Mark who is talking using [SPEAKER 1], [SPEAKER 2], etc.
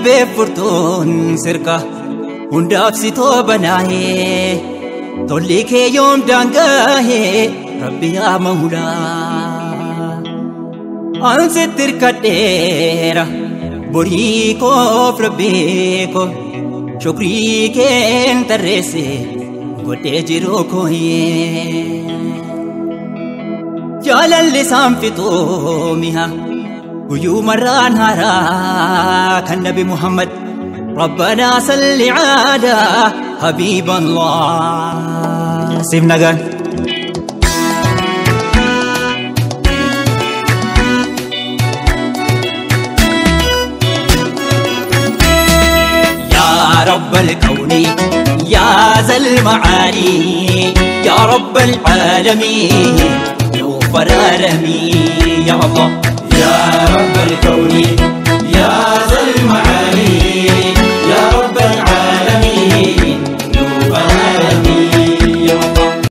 [SPEAKER 1] dhibeef furtuun sirka hundaaf si toobanaahee tolli kee yoom daangaahee Rabbi yaa Mawlaa. Ansitti hirkadheera borii koof Rabbii koo shukrii keen tarreesse godhee jiru kooyee. Jaalalli isaan fixuu mi'a guyyuu marraan haaraa kan Nabi Muhammad ربنا صل على حبيب الله سيف نغان. يا رب الكون يا ذا المعالي يا رب العالمين يغفر رمي يا الله.
[SPEAKER 2] يا رب الكون